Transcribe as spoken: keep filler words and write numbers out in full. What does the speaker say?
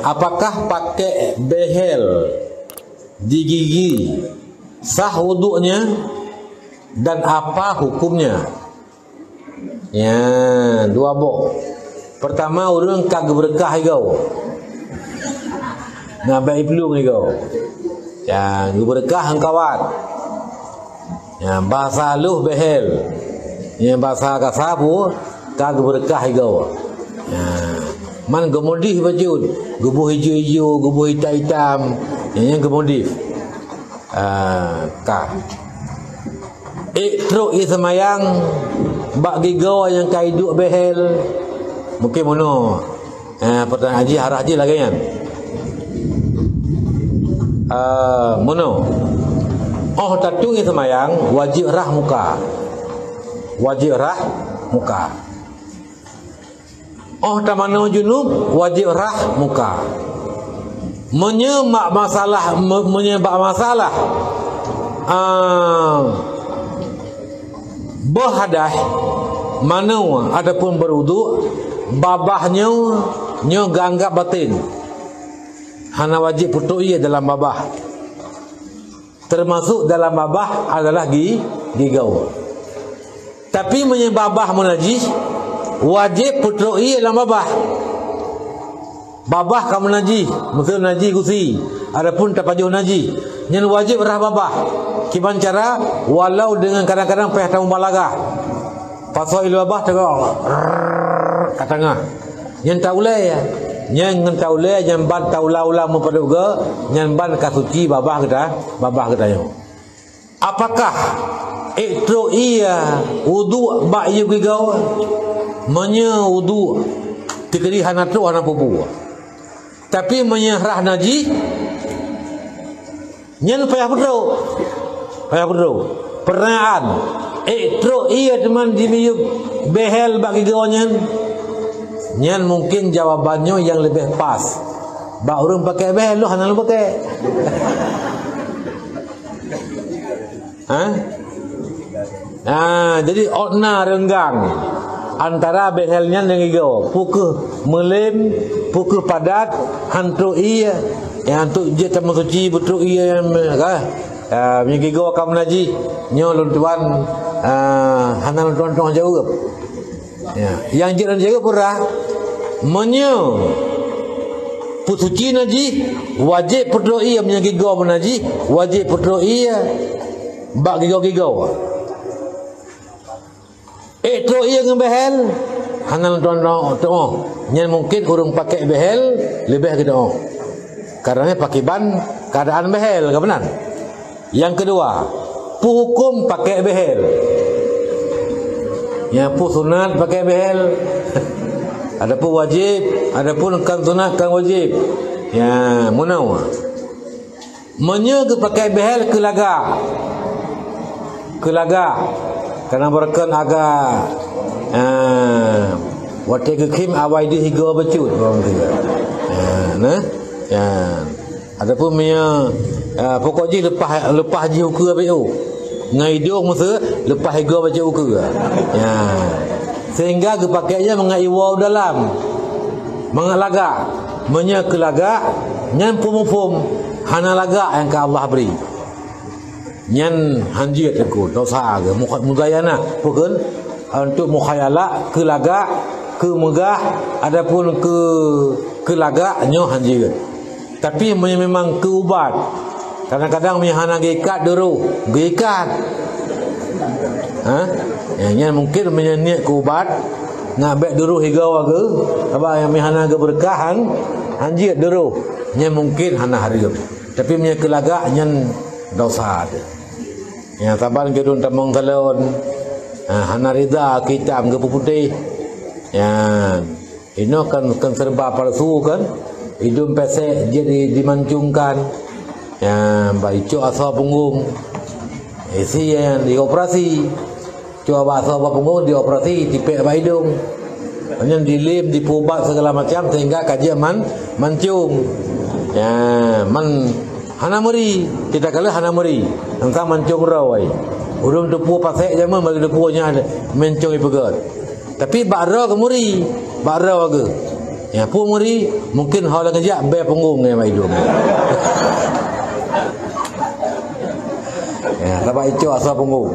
Apakah pakai behel di gigi sah wuduknya dan apa hukumnya? Ya, dua boh. Pertama, ureuëng ka geubeureukah igoe. Nabek iplueng igoe. Ya, geubeureukah eungkawat. Ya, bahasa halus behel. Ya, bahasa kasa pun ka geubeureukah igoe. Ya. Man geumodif bacut, geuboh ijo-ijo, geuboh itam-itam. Ya, nyan geumodif. Ah, ka. Ék trok ie seumayang bak gigoe nyang ka iduek behel. Mungkin meunoe. Eh, pertanyaan jih arah jih lagée nyan. Eh, meunoe. Óh tatueng ie seumayang wajéb rhah muka. Wajéb rhah muka. Óh tamanoe junub wajéb rhah muka. Meunyoe bak masalah, me-, meunyoe bak masalah, ah, boh hadah manoe ataupun beuruduk, babah nyoe, nyoe geuanggab baten. Hana wajéb peutrok ie dalam babah. Teumasok dalam babah adalah gi-, gigoe. Tapi meunyoe babah meunajih, wajéb peutrok ie lam babah. Babah ka meunajih, miseu najih gusi, adapun tapajoh najih, nyan wajéb rhah babah. Kiban cara, walau deungon kadang-kadang payah tamubalagah. Pasoe ie babah teugok, rrrr, ka tangah. Nyan taulée, nyan ngon taulée, nyan ban taula-ula meupadub geu, nyan ban ka suci babah geuta, babah geutanyoe. Apakah ék trok ie wuduk bak ie gigoe? Meunyoe wuduk teukeudi hana trok, hana peue-peue. Tapi meunyoe rhah najih, nyan payah peutrok. Payah peutrok. Pertanyaan, ék trok ie teuma jimiyueb behel bak gigoe nyan? Nyan mungkin jawaban nyoe nyang leubeh pas. Bak ureuëng pakai behel, lôn hana lôn pakai. Ha? Ha, jadi ôt na reunggang antara behel nyan ngon gigoe. Peu kheueh meulem, peu kheueh padat, han trok ie, nyang trok jeuet tameusuci beutrok ie nyan, ka? Ha, meunyoe gigoe ka meunajih, nyoe lôn tuan, ha, hana lôn tuan-tuan jaweueb. Ya, nyang jeuet lôn jaga peurah, meunyoe peusuci najih, wajéb peutrok ie, meunyoe gigoe meunajih, wajéb peutrok ie bak gigoe-gigoe. Ék trok ie ngon behel, hana lôn tuan-tuan tuoh. Nyan mungkin ureuëng pakai behel leubeh geutuoh. Karena pakriban keuadaan behel, ka meunan? Nyang keudua, peu huköm pakai behel. Nyang peu sunat pakai behel. Adapun wajéb, adapun kon sunat, kon wajéb. Ya, meunoe. Meunyoe geupakai behel keu lagak. Keu lagak. Kana beureukan agak, ah, watée geukhém awai deuh higoe bacut. Ah, nah. Ya. Ataupun meunyoe, ah, pokok jih leupah, leupah jih ukeue abéh ôk. Ngon idong meuseu leupah igoe bacut ukeue. Ya. Sehingga geupakai nyan mangat iwoe u dalam. Mangat lagak. Meunyoe keu lagak, nyan phom-phom hana lagak nyang ka Allah bri. Nyan hanjeuet teungku, dosa geuh. Mukha-, muzayanah, peue kheun? Untuk mukhayalah, keu lagak, keu meugah, adapun keu, keu lagak, nyoe hanjeuet. Tapi meunyoe memang keu ubat, kadang-kadang meunyoe hana geuikat duroh, geuikat. Ha? Ya, nyan mungkin meunyoe niet keu ubat, nak bék duroh higoe geuh, sabab nyang meunyoe hana geubeureukahan, hanjeuet duroh. Nyan mungkin hana hareuem. Tapi meunyoe keu lagak, nyan dosa teuh. Ya, saban keudong tamong salon, ha, hana rida keu itam geupeuputéh. Ya. Inoe kan, kan serba palsu kan? Idong pesek jeuet di, dimancungkan. Ya, bak icok asoe punggong. Isi nyan dioperasi. Cok bak asoe bak punggong dioperasi, tipék bak idong. Nyan dilem, dipeuubat segala macam sehingga ka jeuet man-, mancung. Ya, man hana meuri. Kita kala hana meuri. Teuntang mancung roe. Ureuëng teupeu pasek jameun bagi teupeu nyan mancung ipeugét. Tapi bak droe geumeuri, bak droe geuh. Ya, peue meuri, mungkin ho lagèe jak bèe punggong ngon mak idong. Ya, sabab icok asoe punggong.